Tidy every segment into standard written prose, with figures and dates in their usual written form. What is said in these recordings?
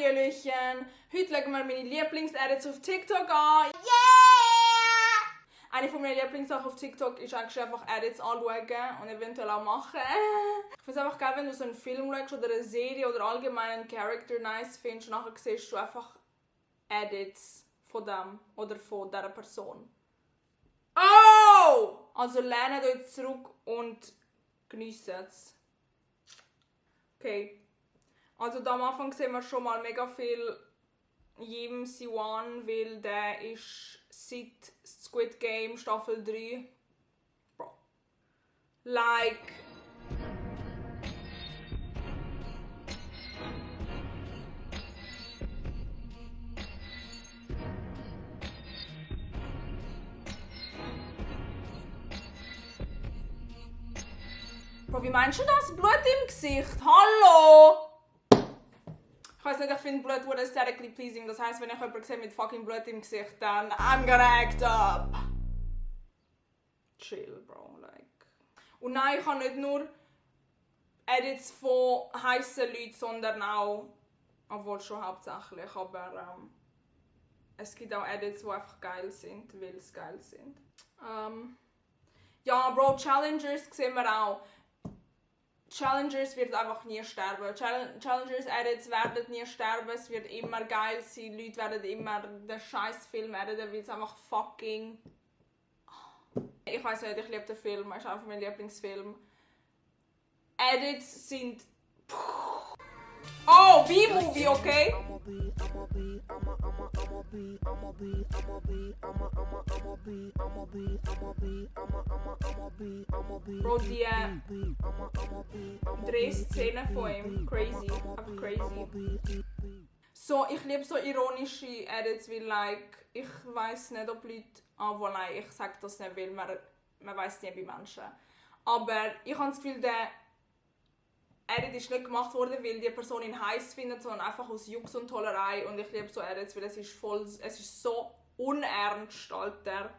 Hallöchen! Heute legen wir meine Lieblings-Edits auf TikTok an. Yeah! Eine von meinen Lieblingssachen auf TikTok ist eigentlich einfach Edits anschauen und eventuell auch machen. Ich finde es einfach geil, wenn du so einen Film schaust oder eine Serie oder allgemein einen Charakter nice findest und nachher siehst du einfach Edits von dem oder von dieser Person. Oh! Also lehnt euch zurück und genießt es. Okay. Also da am Anfang sehen wir schon mal mega viel Yim Siwan, weil der ist seit Squid Game Staffel 3. Bro. Like. Bro, wie meinst du das? Blut im Gesicht? Hallo! Ich weiß nicht, ich finde Blut wurde aesthetically pleasing. Das heisst, wenn ich jemanden sehe mit fucking Blut im Gesicht, dann I'm gonna act up. Chill, bro, like. Und nein, ich habe nicht nur Edits von heißen Leuten, sondern auch, obwohl schon hauptsächlich, aber es gibt auch Edits, die einfach geil sind, weil sie geil sind. Ja, Bro, Challengers sehen wir auch. Challengers wird einfach nie sterben. Challengers Edits werden nie sterben. Es wird immer geil sein. Leute werden immer den Scheiß-Film editen, weil es einfach fucking... Ich weiß nicht, ich liebe den Film. Es ist einfach mein Lieblingsfilm. Edits sind... Oh, B-Movie, okay? Bro, die Drehszene von ihm, crazy, einfach crazy. So, ich liebe so ironische Edits, wie like, ich weiß nicht, ob Leute, nein, ich sage das nicht, weil man weiß nie bei Menschen. Aber ich habe das Gefühl, der Edit ist nicht gemacht worden, weil die Person ihn heiß findet, sondern einfach aus Jux und Tollerei. Und ich liebe so Edits, weil es ist so unernst, Alter.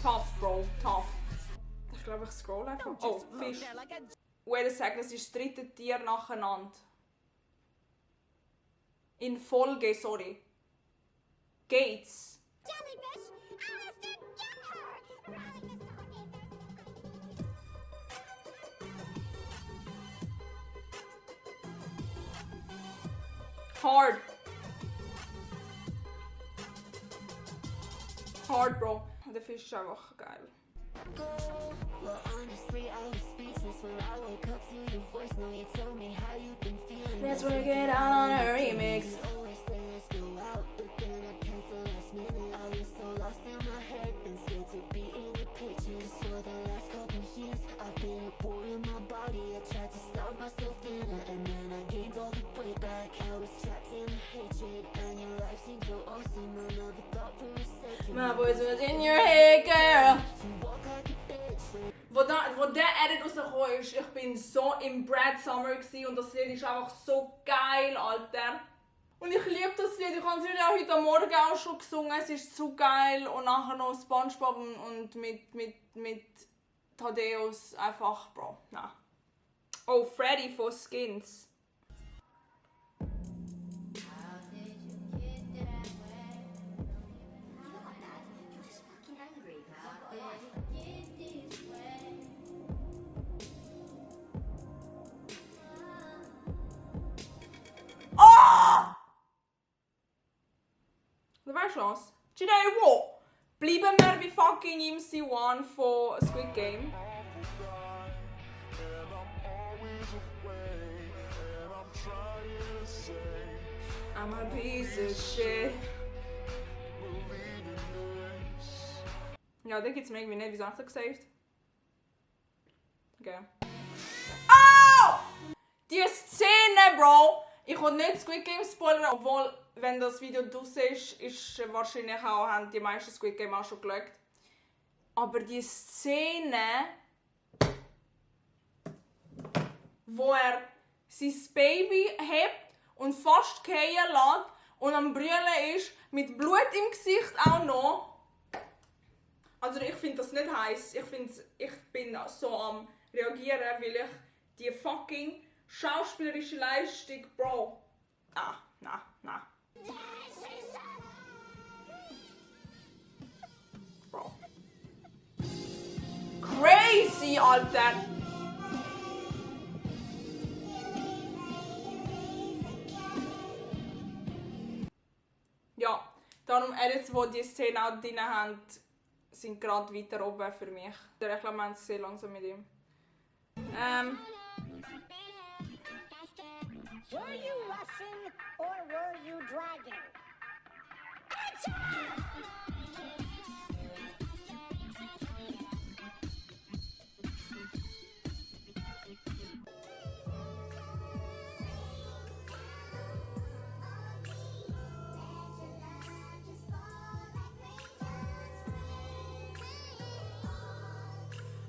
Tough, Bro, tough. Ich glaube, ich scroll einfach. Oh, Fisch. Wait a second, das ist das dritte Tier nacheinander. In Folge, sorry. Gates. Hard. Hard, Bro. Der Fisch ist einfach geil. Let's work it out on a remix. My voice was in your head, girl. Wo der Edit rausgekommen ist, ich bin so im Brad Summer und das Lied ist einfach so geil, Alter. Und ich liebe das Lied, ich habe es ja heute Morgen auch schon gesungen, es ist zu geil. Und nachher noch Spongebob und mit Thaddeus, einfach, Bro, na. Oh, Freddy von Skins. Oh! Das war Chance. Do you know what? Bleiben wir bei fucking Yim Siwan von Squid Game. I'm a piece of shit. Ja, den gibt's mir irgendwie nicht. Wieso hast du das gesaved? Okay. Oh! Die Szene, Bro! Ich will nicht Squid Game spoilern, obwohl, wenn das Video draussen ist wahrscheinlich auch, haben die meisten Squid Game auch schon geschaut. Aber die Szene, wo er sein Baby hebt und fast fallen lässt und am Brüllen ist, mit Blut im Gesicht auch noch. Also ich finde das nicht heiß. Ich bin so am reagieren, weil ich die fucking schauspielerische Leistung, Bro. Nah. Bro. Crazy, Alter! Ja, darum Edits, die diese Szene auch drin haben, sind gerade weiter oben für mich. Ich glaube, wir haben es sehr langsam mit ihm. Were you Russian or were you dragon?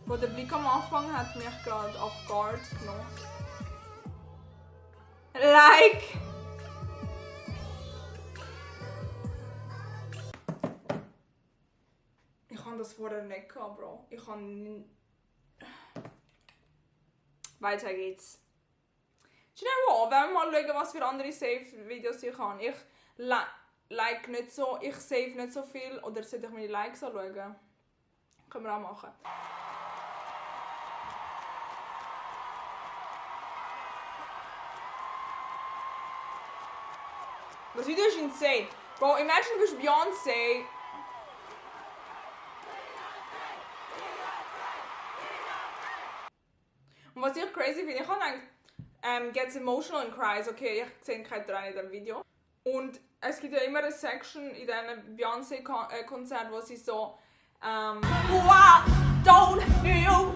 Wo der Blick am Anfang hat mich gerade auf Guard genommen. Like! Ich habe das vorher nicht gehabt, Bro. Weiter geht's. Do you know what? Wenn wir mal schauen, was für andere Save-Videos ich habe. Ich like nicht so, ich save nicht so viel. Oder sollte ich meine Likes anschauen? Können wir auch machen. Das Video ist insane. Bro, imagine du bist Beyoncé. Und was ich crazy finde, ich habe gedacht, gets emotional and cries. Okay, ich sehe keinen Tränen in dem Video. Und es gibt ja immer eine Section in diesem Beyoncé-Konzert, wo sie so Wow, don't you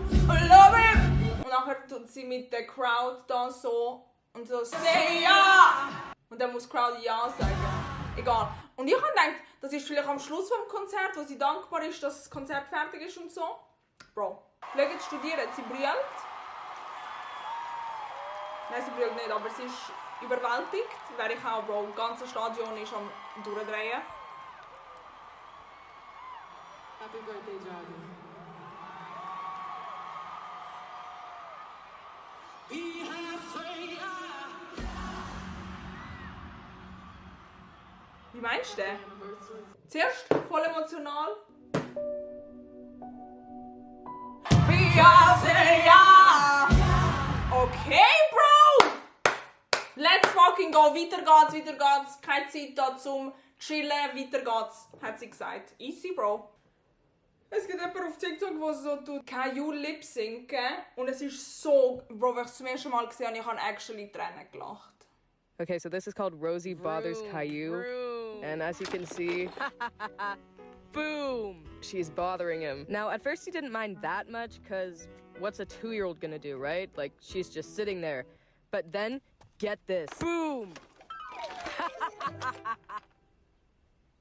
love it? Und nachher tut sie mit der Crowd da so und so say ja! Und dann muss die Crowd ja sagen. Egal. Und ich habe gedacht, das ist vielleicht am Schluss vom Konzert, wo sie dankbar ist, dass das Konzert fertig ist und so. Bro, schaut, studieren, sie brüllt. Nein, sie brüllt nicht, aber sie ist überwältigt. Wäre ich auch, Bro. Das ganze Stadion ist am durchdrehen. Happy birthday, Jordan. Wie meinst du den? Zuerst voll emotional. Beyoncé, ja! Okay, Bro! Let's fucking go. Weiter geht's. Keine Zeit da zum Chillen. Weiter geht's, hat sie gesagt. Easy, Bro. Es gibt jemanden auf TikTok, der so tut Caillou lip sinken. Und es ist so, Bro, wenn ich es zum ersten Mal gesehen habe, ich habe actually Tränen gelacht. Okay, so this is called Rosie Bothers Caillou. And as you can see, boom! She's bothering him. Now, at first he didn't mind that much, because what's a 2-year-old gonna do, right? Like, she's just sitting there. But then, get this. Boom!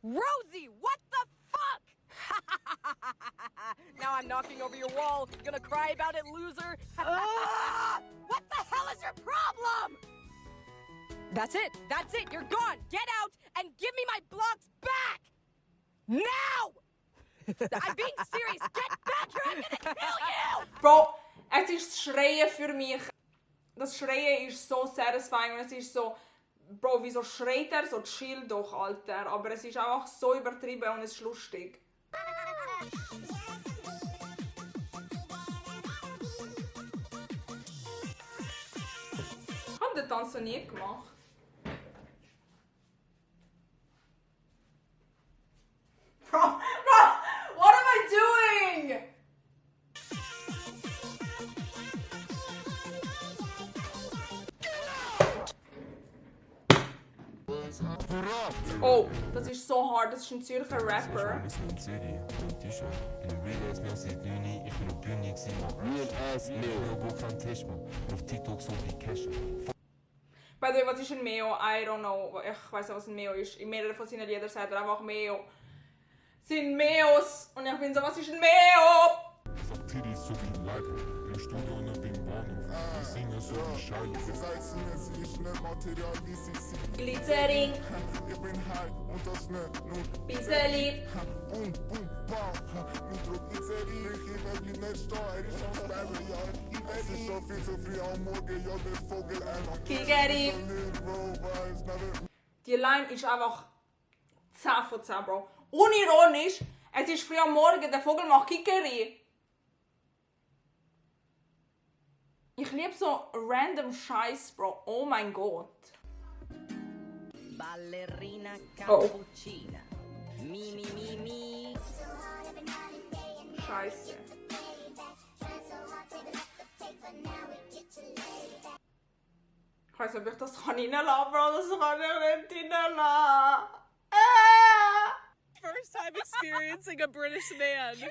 Rosie, what the fuck? Now I'm knocking over your wall. Gonna cry about it, loser. What the hell is your problem? That's it, you're gone. Get out and give me my blocks back! Now! I'm being serious, get back here, I'm gonna kill you! Bro, es ist das Schreien für mich. Das Schreien ist so satisfying und es ist so, Bro, wieso schreit er so? Chill doch, Alter. Aber es ist einfach so übertrieben und es ist lustig. Ich habe den Tanz noch nie gemacht. Bro, what am I doing? Oh, das ist so hart, das ist ein Zürcher Rapper. By the way, was ist ein Meo? I don't know. Ich weiß nicht, was ein Meo ist. In mehreren von seinen Liedern sagt er einfach Meo. Sind Meos. Und ich bin so, was ist ein Meo? Glitzering. Bisseli. Kikeri. Die Line ist einfach 10 von 10, Bro. Unironisch, es ist früh am Morgen, der Vogel macht Kikeri. Ich liebe so random Scheiß, Bro. Oh mein Gott. Ballerina Oh. cappuccina. Mi. Scheiße. Ich weiß nicht, ob ich das reinlassen kann, Bro. Das kann ich nicht reinlassen. First time experiencing a British man. You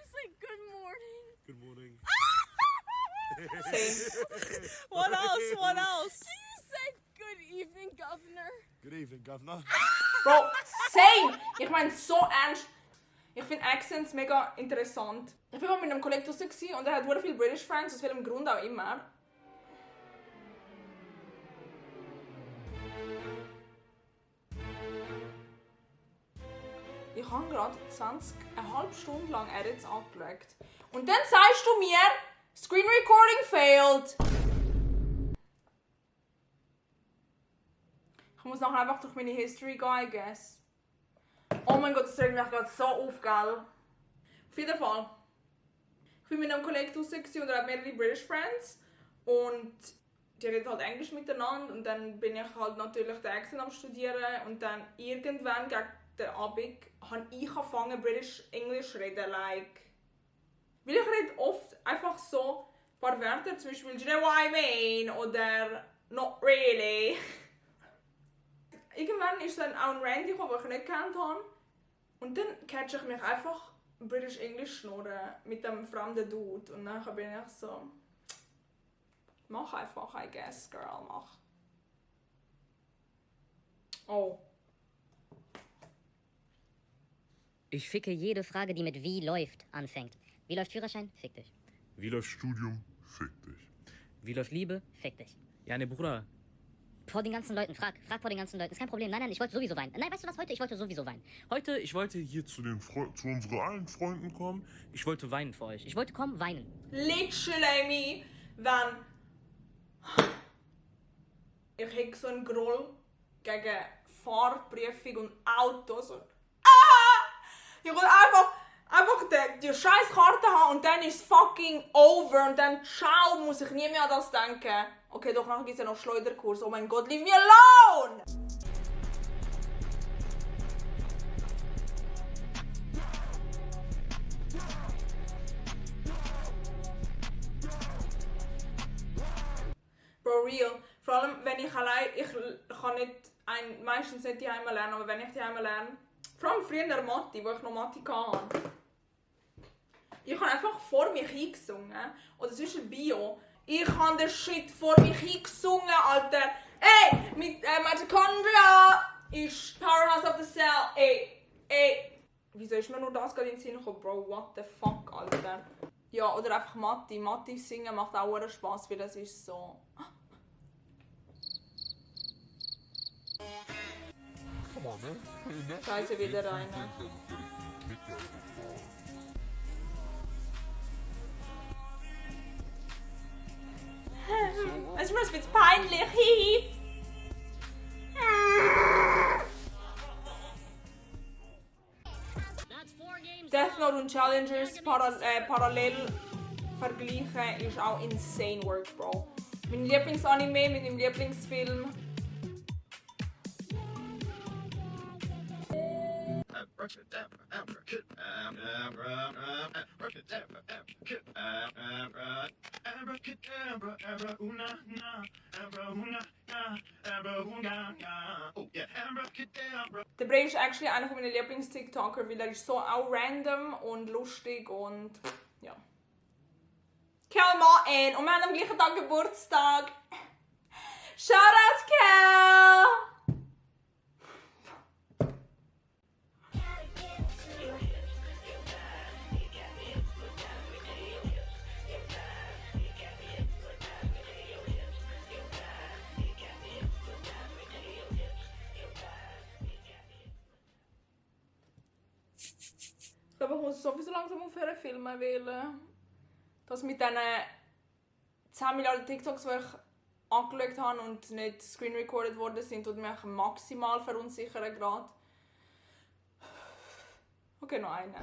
say good morning. Good morning. Same. What else? What else? You say good evening, Governor. Good evening, Governor. Bro, same! Ich meine so ernst. Ich finde Accents mega interessant. Ich war mal mit einem Kollegen draussen und er hat sehr viele British Friends, aus welchem Grund auch immer. Ich habe gerade 20,5 Stunden lang Edits angeschaut. Und dann sagst du mir, Screen Recording failed. Ich muss nachher einfach durch meine History gehen, I guess. Oh mein Gott, das regt mich gerade so auf, gell? Auf jeden Fall. Ich war mit einem Kollegen draussen und er hat mehrere British Friends. Und die reden halt Englisch miteinander. Und dann bin ich halt natürlich den Accent am Studieren. Und dann irgendwann gegen den Abend habe ich angefangen British English zu reden. Like. Weil ich rede oft einfach so ein paar Wörter, zum Beispiel, do you know what I mean? Oder not really. Irgendwann ist dann auch ein Randy gekommen, den ich nicht gekannt habe. Und dann catche ich mich einfach British English schnurren mit einem fremden Dude. Und dann bin ich so, mach einfach, I guess, girl, mach. Oh. Ich ficke jede Frage, die mit wie läuft anfängt. Wie läuft Führerschein? Fick dich. Wie läuft Studium? Fick dich. Wie läuft Liebe? Fick dich. Ja, ne, Bruder. Vor den ganzen Leuten, frag vor den ganzen Leuten. Ist kein Problem. Nein, ich wollte sowieso weinen. Nein, weißt du was, heute? Ich wollte sowieso weinen. Heute, ich wollte hier Zu unseren allen Freunden kommen. Ich wollte weinen für euch. Ich wollte kommen, weinen. Literally me, wenn ich hätte so einen Groll gegen Fahrprüfung und Autos und ich will einfach die scheiß Karte haben und dann ist es fucking over und dann ciao, muss ich nie mehr an das denken. Okay, doch nachher gibt es ja noch Schleuderkurs. Oh mein Gott, leave me alone! Bro, real. Vor allem, wenn ich allein, ich kann meistens nicht die Heime lernen, aber wenn ich die Heime lerne, vor allem früher Mathe, wo ich noch Mathe hatte. Ich habe einfach vor mich hingesungen. Oder zwischen Bio. Ich habe den Shit vor mich hingesungen, Alter. Ey, mit Mitochondria ist Powerhouse of the Cell. Ey. Wieso ist mir nur das gerade in den Sinn gekommen, Bro? What the fuck, Alter. Ja, oder einfach Mathe. Mathe singen macht auch Spaß, weil das ist so... Scheiße, wieder rein. Es ist mir ein bisschen peinlich. Hihi. Death Note und Challengers parallel vergleichen ist auch insane work, Bro. Mein Lieblingsanime mit dem Lieblingsfilm. Der Bray ist actually einer meiner Lieblings-TikToker, weil er ist so auch random und lustig und ja. Kel Martin und wir haben am gleichen Tag Geburtstag. Shoutout Kel! Ich glaube, ich muss sowieso langsam aufhören filmen, weil das mit diesen 10 Milliarden TikToks, die ich angeschaut habe und nicht screen-recorded worden sind, tut mich maximal verunsichern gerade. Okay, noch einen.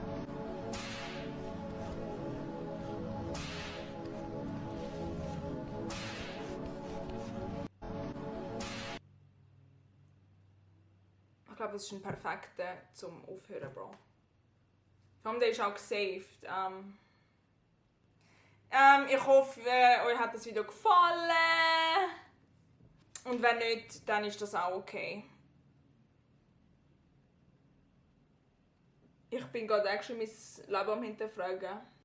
Ich glaube, das ist ein perfekter zum Aufhören, Bro. Vor allem, der ist auch gesaved. Ich hoffe, euch hat das Video gefallen. Und wenn nicht, dann ist das auch okay. Ich bin gerade actually mein Leben am Hinterfragen.